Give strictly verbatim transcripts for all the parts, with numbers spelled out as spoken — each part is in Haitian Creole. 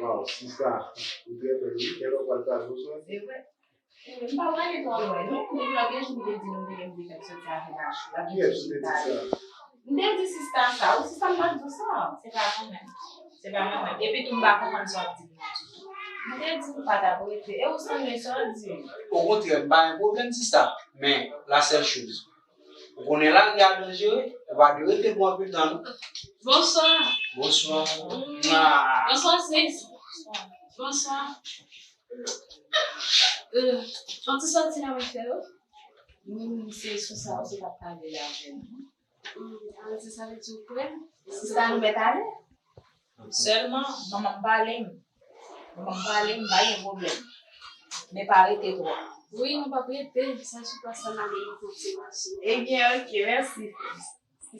Waw, sista, ou trè bèl, wi. Kèlè w pral pale, bonswa? Se vre. M pa prale twò lwen, non. Depi lòt jou, m te di nou te gen pou fè soti avè Nachou. L ap vin sou chita li. M te di sista sa. Ou sista m pa t di w sa. Se pa mwen menm. Se pa mwen menm. Epi tou, m pa konprann sa w ap di m nan ditou. M te di m pa t ap rete. E ou sanble sa w di m? Okontrè, m pa gen pwoblèm, sista. Men, la sèl choz. Ou konnen lari a danjere, ou pa dwe rete pou anpil tan, non. Bonswa. Bonswa. Mwa. Bonswa, sis. Bonswa. Euh, yon ti sòti la mwen fè yo. Wi, se sou sa, ou se pa pale la avè m. Hmm, an di sa vle di ou kwè m? Sista nou mèt ale. Sèlman, manman m pale m. Manman m pale m, pa gen pwoblèm. Men pa rete twò. Wi, nou p ap rete. Sa sou plas la, n ale nou fè yon ti mache. Ebyen, oke, mèsi.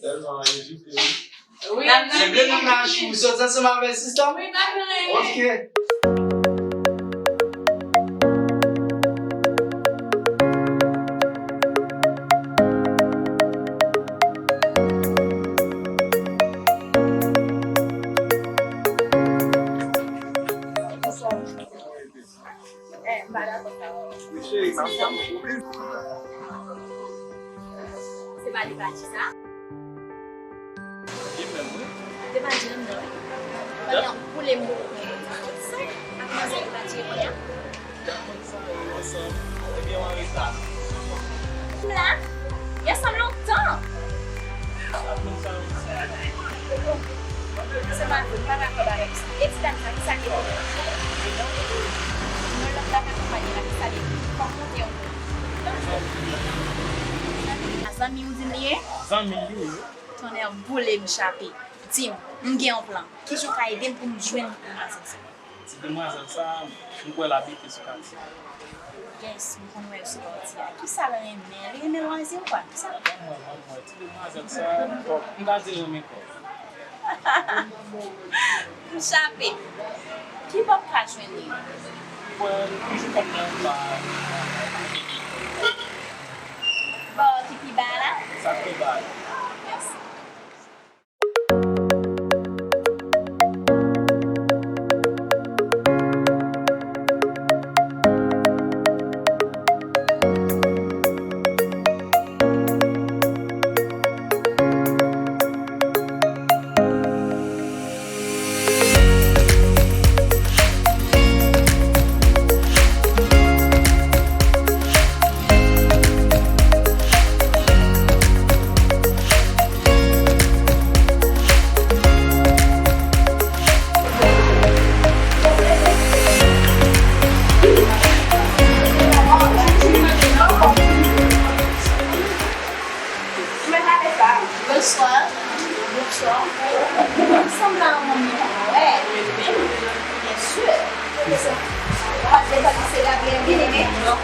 Tèlman envite, wi. Wi, n ap vini. Sòti ansanm avè sista m? Wi, n ap vini. Oke. Eh, m pa dakò sa. Wi, cheri, m ap tann ou. Se pa li pa di sa? Li menm, wi. Li pa di ann nan, wi. Pandan boule m boule m sa, ak manzè li pa di kounye a. Ansanm, ebyen, w anreta. M la, y ansanm lontan. Se pa vre, m pa dakò bagay sa. E ti dam sa, kisa l ye? Mwen lòt la ka konpanye la, kisa l ye? Fòk monte yon kou. A zanmi w di m li ye? Zanmi l li ye. Tonnè boule m chape. Di m, m gen yon plan. Kijan w ka ede m pou m jwenn manzè sa? Ti demwazèl sa, m kwè l abite sou katye. Yes, m konn wè l sou katye a. Kisa l renmen? Li renmen lwazi ou kwa? Kisa l renmen? Mwen, mwen, mwen, ti demwazèl sa, kòb. M ta di l renmen kòb. M chape. Ki bò m ka jwenn li? M kwè m toujou konn nan ba. Bò ki pi ba la? Sa k pi ba la. Mèsi. Bonswa. Bonswa. Ou sanble a yon moun mwen pa wè. Byen si. Ou pa t depann se Gabriel vini, men. Ou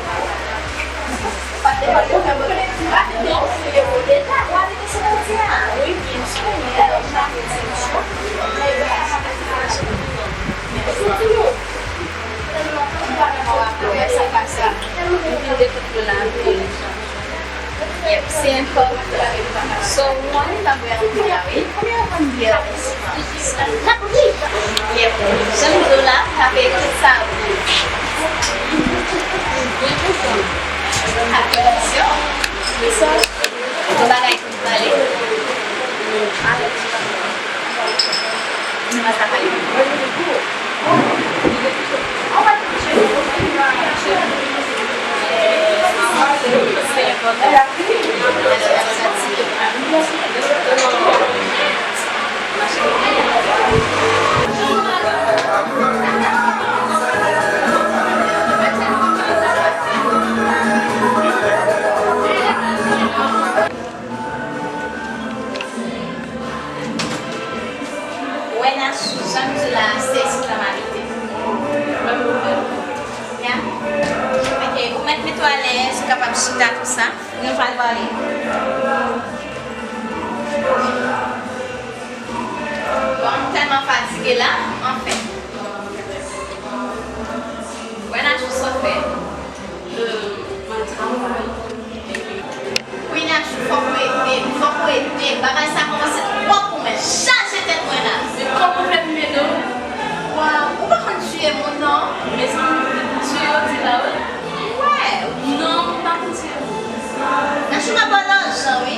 pa t depann pou fè mwen konnen ti pa vini. E ou deja, ou abite sou kote a. Wi, byen si. Alò, m pa vle di w. Mwen pa nan mò a pou wè sa k pase. Mwen vin de tout moun la. Yep, se enpòtan. So, mwen pa vle anpil la, wi. Yep. Jan m di w la, tape tout sa. Atansyon. Yon bagay pou m pale. Wè Nachou, jan m di w la, se sou plan m abite. Ya. Ok, ou mèt mete w alèz, ou kapab chita tou sa. Nou pral pale. Bon, m tèlman fatige la, anfen. Wè Nachou sa w fè. Wi, Nachou, fòk ou ede m, fòk ou ede m. Bagay sa kòmanse twò pou mwen, chaje tèt mwen la. Men kòman w fè pou m ede w? Waw, ou pa konn M ap ba w lajan, wi.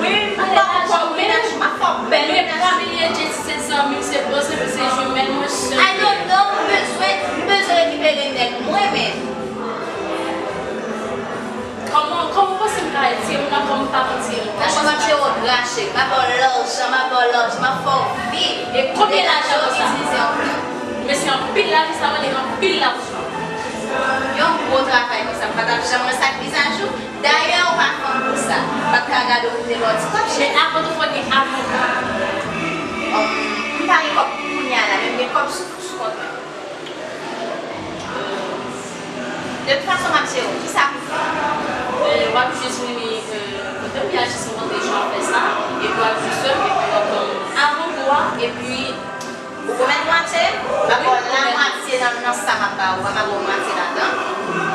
Wi, m pa gen lajan, men menaj, m ap fè w bèl menaj. Men pa bliye Jessy se zanmi m, se bòs mwen, se jimèl mwen, sè m. I don't know, m bezwen, m bezwen rekipere nèg mwen, men. Kòman, kòman w panse m ka retire moun nan kò m, m pa konn tire moun nan? Lajan m ap jere w gra, cheri. M ap ba w lajan, m ap ba w lajan, m ap fè w viv. E konbyen lajan konsa? Mesye, anpil lajan sa mande, anpil lajan. Yon gwo travay konsa, m pa t ap janm wè sa k vizaj ou. Dayè, ou pa fanm pou sa. M pa t ka gade w kote lòt. Men avan tou fò gen avan. M pa gen kòb kounye a la, men m gen kòb sou, sou kont mwen. De tout fason, m ap jere w. Kisa pou fè? E, w ap jis vini, e, kote m, y a jis montre jan w fè sa. Epi w ap jis fè, epi w ap ban m avan gou a, epi Ou pwomèt mwatye? M ap ba w lamwatye nan, nan sa m ap ba ou a, m ap ba w mwatye ladan.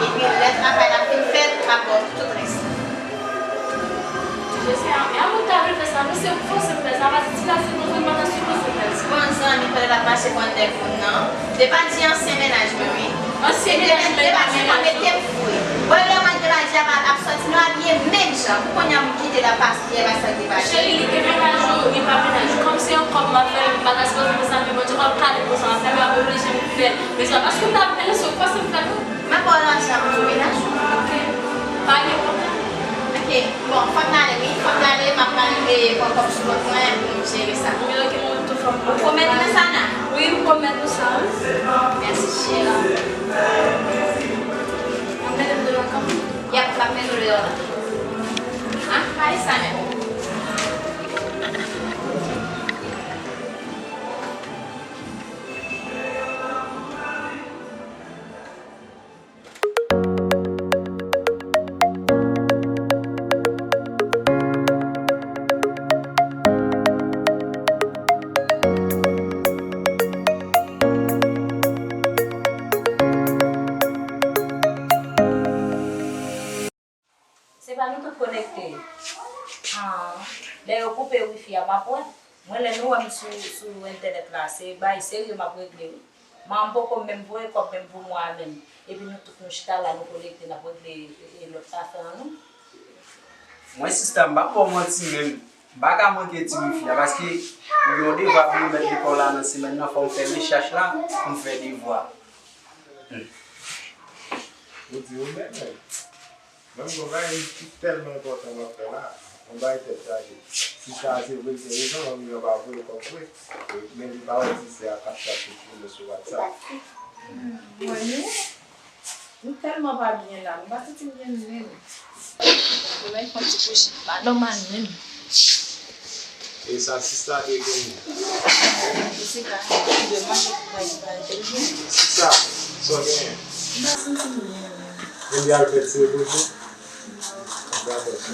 Epi lè travay la fin fèt, m ap ba w tout rès la. Mesye, a, e a mwen ta vle fè sa, non, se ou k fòse m fè sa, paske ti gason konsa m pa ta sipoze fè l sa. Bon zanmi, pandan l ap mache pran nèg moun nan, se pa di ansyen mennaj mwen, wi. Ansyen mennaj mwen pa mennaj ou. Mete m fou. Bon, lè mwen te maji ap, ap sòti, nou abiye menm jan. Pou kounye a m kite l ap pase. Cheri, li te mennaj ou, li pa mennaj ou. Kòm se yon kòb m ap fè, m pa ta sipoze fè sa, men Bondye konn kale pou sa m ap fè, m ap oblije m fè l. Men sa, paske m ta ap fè l, se w k fòse m fè l. M ap ba w lajan pou mennaj ou. Ok. Pa gen pwoblèm. Ok. Bon, fò m ale, wi. Fò m ale, m ap pale de pran kòb sou kont mwen pou m jere sa. Men ok, mwen tou fò m pale. Ou pwomèt mwen sa, nan? Wi, m pwomèt ou sa, wi. Mèsi, cheri. Mwen mete m deyò kanmenm. Y ap, m ap mete w deyò la. Ah, pa e sa menm. Se pa nou tout konekte. Ah, lè yo koupe wifi a, m ap wè. Mwen, lè nou wè m sou, sou entènèt la, se bagay serye m ap regle, wi. Mwen, m poko menm voye kòb menm pou mwa a menm. Epi nou tout nou chita la, nou konekte, n ap regle, e, e, lòt afè an nou. Mwen, sista, m p ap ba w manti menm. M pa ka manke ti wifi a, paske m gen yon devwa pou remèt lekòl la nan semèn nan, fò m fè rechèch la pou m fè devwa. Hmm. Ou di ou menm, menm. Menm gon bagay ki tèlman enpòtan m ap fè la, yon bagay tèt chaje. Sista a se vre, l gen rezon, manmi an pa voye kòb vre. Men li pa wè si se a Cash App li ki vini sou WhatsApp. Mwen menm, m tèlman pa byen la, m pa santi m byen menm. Mwen menm fè yon ti kouche, pa nòmal menm. E sa sista te genyen. Sista, sa w genyen? M pa santi m byen menm. Ou vle al fè ti repoze? Dakò, chè.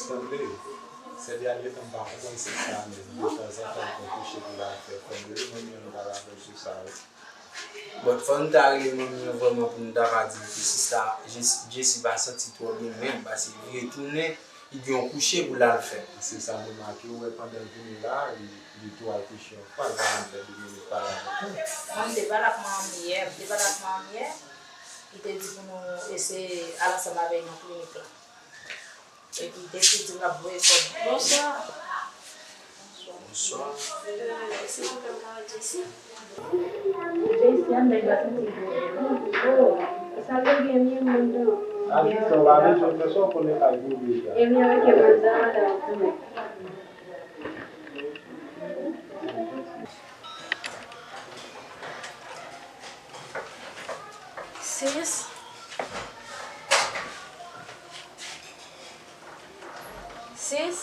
Sanble, sè dènye tan m pa konprann sista a menm. Detanzantan l pran kouche pou l al fè fòm de li, mwen menm m pa dakò sou sa, wi. Bon, fò nou ta rele manmi an vrèman pou nou ta ka di ke sista Jess-, Jessy pa santi twò byen menm, paske li retounen, li gen yon kouche pou l al fè. Se sa m remake, ou wè pandan l vini la, li, li tou al kouche yon fwa, l pa menm fè de minit pale avèk nou. Mwen, m te pale ak manman m yè, m te pale ak manman m yè, li te di pou nou eseye al ansanm avè l nan klinik la. Epi, li te di m l ap voye kòb. Bonswa. Bonswa. Jessy, an nèg la santi l byen. Oh, sa l gen menm anndan? Atis, ou pa bezwen fè sa, ou konnen ak yo deja. Ebyen, ok, mwen sa, madanm, konnen. Sis. Sis.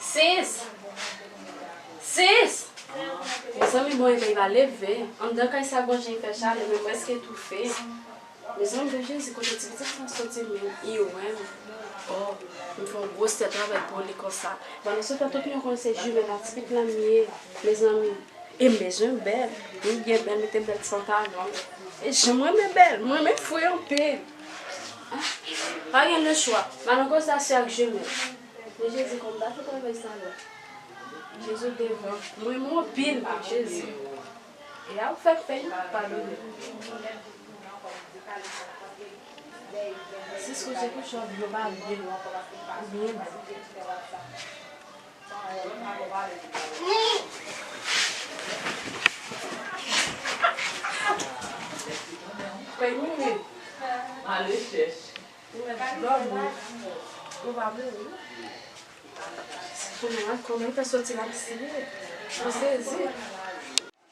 Sis. Sis. Mezanmi, bon, e pa leve. Anndan kay sa gon jan fè chalè, mwen prèske toufe. Mezanmi, Jezi, kote ti pitit sa soti menm? I wè m. Oh, m fè yon gwo sè travay pou li konsa. Pandan se tan, tout moun konnen se jimèl a ti pitit la m ye. Mezanmi, e m bezwen bèl. M byen bèl, mete bèl san talon. E jan m renmen bèl, m renmen fre anpil. Ah, pa gen lechwa. Madan konsa se ak jimèl. Men Jezi, kòm m ta fè travay sa la. Jezi devan. M renmen w anpil, Jezi. E a ou fè k fè, padone. Eske w te kouche w byen, w pa vle lou ankò paske w pa byen bon. Fè youn ale chèch. Ou mèt dòmi. Ou pa mouri. Kòman, kòman fè soti la, m siye. M sezi.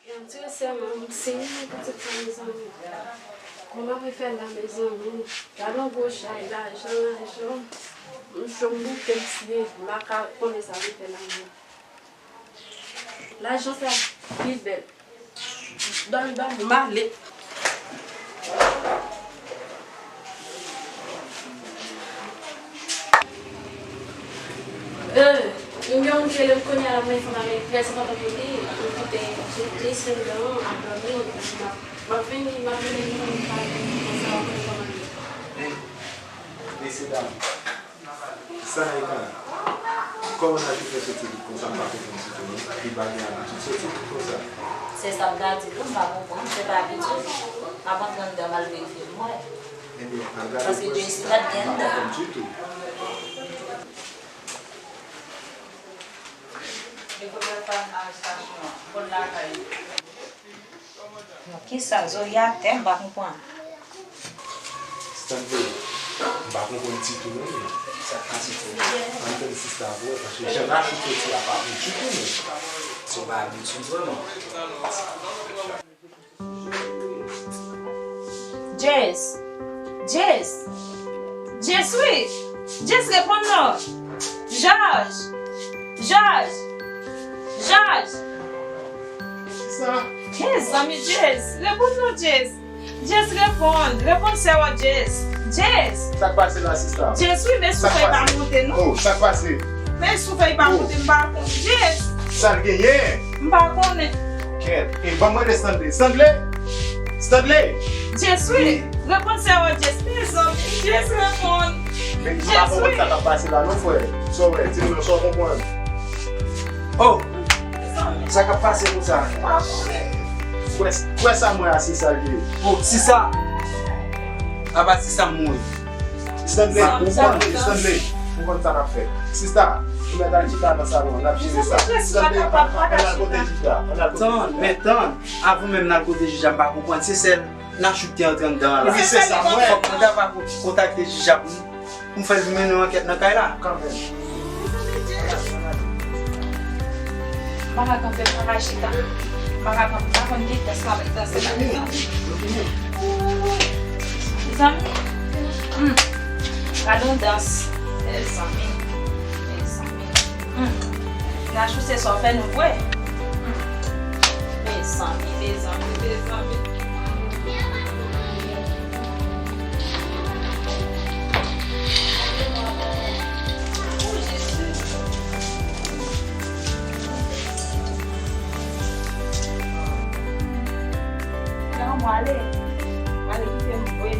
Yon ti sèman, m siye yon pitit sa, mezanmi. Kòman mwen fè la, mezanmi? Gade yon gwo chay, lajan, lajan. M cho, m bouke, m siye. M pa ka konnen sa mwen fè la, non. Lajan sa pi bèl. Dòmi, dòmi, m ale. Eh, m gen yon rele m kounye a la, mwen fè mwen trè enpòtan pou li. M kite Jezi nan ap dòmi. M ap vini, m ap vini, m ap vini, m ap vini, m ap vini. Mesye dam, sa n ap fè? Kòman n ap fè soti vit konsa? M pa konprann ditou, non. Li pa gen abitid soti vit konsa. Se sa m ta di tou, m pa konprann. Se pa abitid. M ap antre anndan, m al verifye pou m wè. Ebyen, al gade. Paske Jesi pa t gen anndan. M pa konprann ditou. Li kote l pa nan estasyon an, bò lakay li. Kisa? Zòrye atè, m pa konprann. Stanley, m pa konprann ditou, non, men. Sa k pase, Tonton? Ann tann sista pou wè, paske jan Nachou soti a pa bon ditou, men. Se yon pa abitid, vrèman. Jess! Jess! Jess, wi! Jess, reponn non! Jòj! Jòj! Jòj! Kisa? Mezanmi, Jess! Reponn non, Jess! Jess, reponn! Reponn sè w, Jess! Jess! Sa k pase la, sista? Jess, wi, men soufè pa monte, non? Oh, sa k pase? Men soufè pa monte, m pa konn. Jess! Sa l genyen? M pa konnen. Kèt. E ban m rele Stanley. Stanley! Stanley! Jess, wi. Reponn sè w, Jess. Mezanmi, Jess, reponn. Men m pa konprann sa k ap pase la, non, frè. Sa w wè? Di m non, sa w konprann? Oh! Sa k ap pase konsa? M pa konnen. Kwè, kwè sa m wè a, se sa l ye. Oh, sista! Apa sista m mouri? Stanley, ou konn, Stanley, ou konn sa n ap fè. Sista, ou mèt al chita nan salon an, n ap jere sa. Stanley, ann al kote jij la, ann al kote jij la. Tann, men tann, avan menm n al kote jij la, m pa konprann. Se sèl Nachou ki te antre anndan an la. Wi, se sa m wè. Fòk mwen ta pa kontakte jij la pou m, pou m fè l vin mennen yon ankèt nan kay la. Kanmenm. M pa ka kanpe, m pa ka chita. M pa ka kanpe, m pa konn ki tès m ap danse la, mezanmi. Mezanmi. Hmm. Gade yon dans. Mezanmi. Mezanmi. Hmm. Nachou, se sa w fè nou vre. Hmm. Mezanmi, mezanmi, mezanmi. Nan mwen ale, ale kite m vre.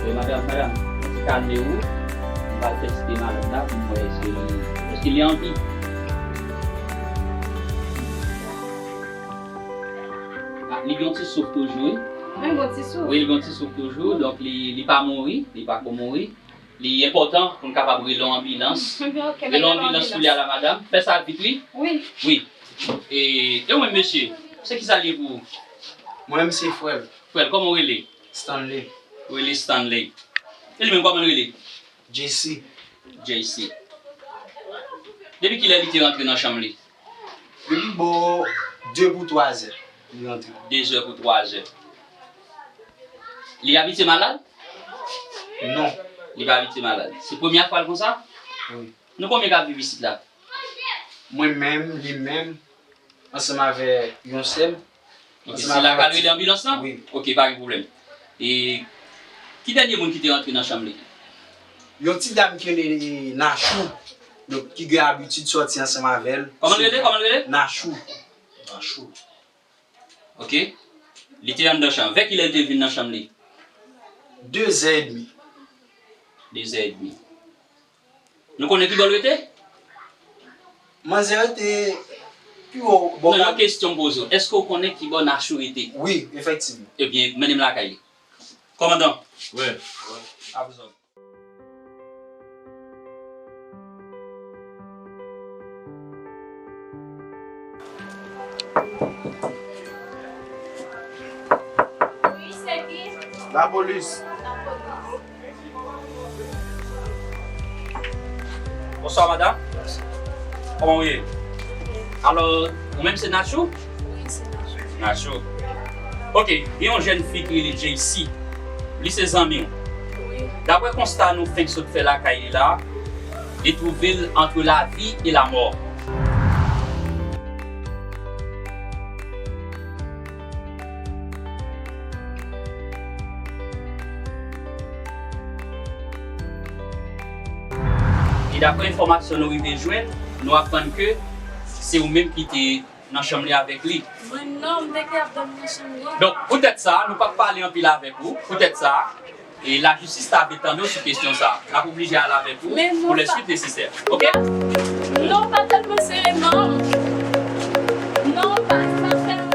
E madanm, madanm, ou ti kalme ou, m pral teste malad la pou m wè èske li, èske li anvi. Ah, li gen yon ti souf toujou, wi. Mwen gen yon ti souf. Wi, li gen yon ti souf toujou, donk li, li pa mouri, li pa ko mouri. Li enpòtan pou n kapab rele yon anbilans. Ok, rele yon anbilans pou li a la, madanm. Fè sa vit, wi. Wi. Wi. E, e ou menm, mesye, se kisa l ye pou ou? Mwen menm, se frè l. Frè l, kòman w rele? Stanley. Ou rele Stanley. E li menm, kòman l rele? J C. J C. Depi kilè li te rantre nan chanm li? Depi bò de pou twa zè, li rantre. De zè pou twa zè. Li abitye malad? Non. Li pa abitye malad. Se premye fwa l konsa? Wi. Nou konbyen k ap viv isit la? Mwen menm, li menm, ansanm avè yon sè m. Ok, se la k al rele anbilans lan? Wi. Ok, pa gen pwoblèm. E ki dènye moun ki te rantre nan chanm li? Yon ti dam ki rele Nachou, donk, ki gen abitid sòti ansanm avè l. Kòman l rele? Kòman l rele? Nachou. Nachou. Ok. Li te anndan chanm. Vè kilè l te vin nan chanm li? De zè edmi. De zè edmi. Nou konnen ki bò l rete? Manzè rete pi wo bò. Non, yon kesyon m poze w. Èske w konnen ki bò Nachou rete? Wi, efektivman. Ebyen, mennen m lakay li. Kòmandan. Wi. A vous ordres. Wi, se ki? Lapolis. Lapolis. Bonswa, madanm. Kòman w ye? Alò, ou menm se Nachou? Wi, se Nachou. Nachou. Ok, gen yon jèn fi ki rele Jaycee. Li se zanmi w. Wi. Daprè konsta nou fenk sot fè lakay li la, li twouve l antre lavi e lamò. E daprè enfòmasyon nou rive jwenn, nou aprann ke se ou menm ki te nan chanm li avèk li. Mwen non, m te kè ap dòmi nan chanm li. Donk, poutèt sa, nou p ap pale anpil avèk ou. Poutèt sa, e lajistis ta vle tande w sou kesyon sa a. N ap oblije ale avèk ou pou lè swit nesesè. Ok? Non, pa tèlman sere, non. Non, pa, pa fè anyen.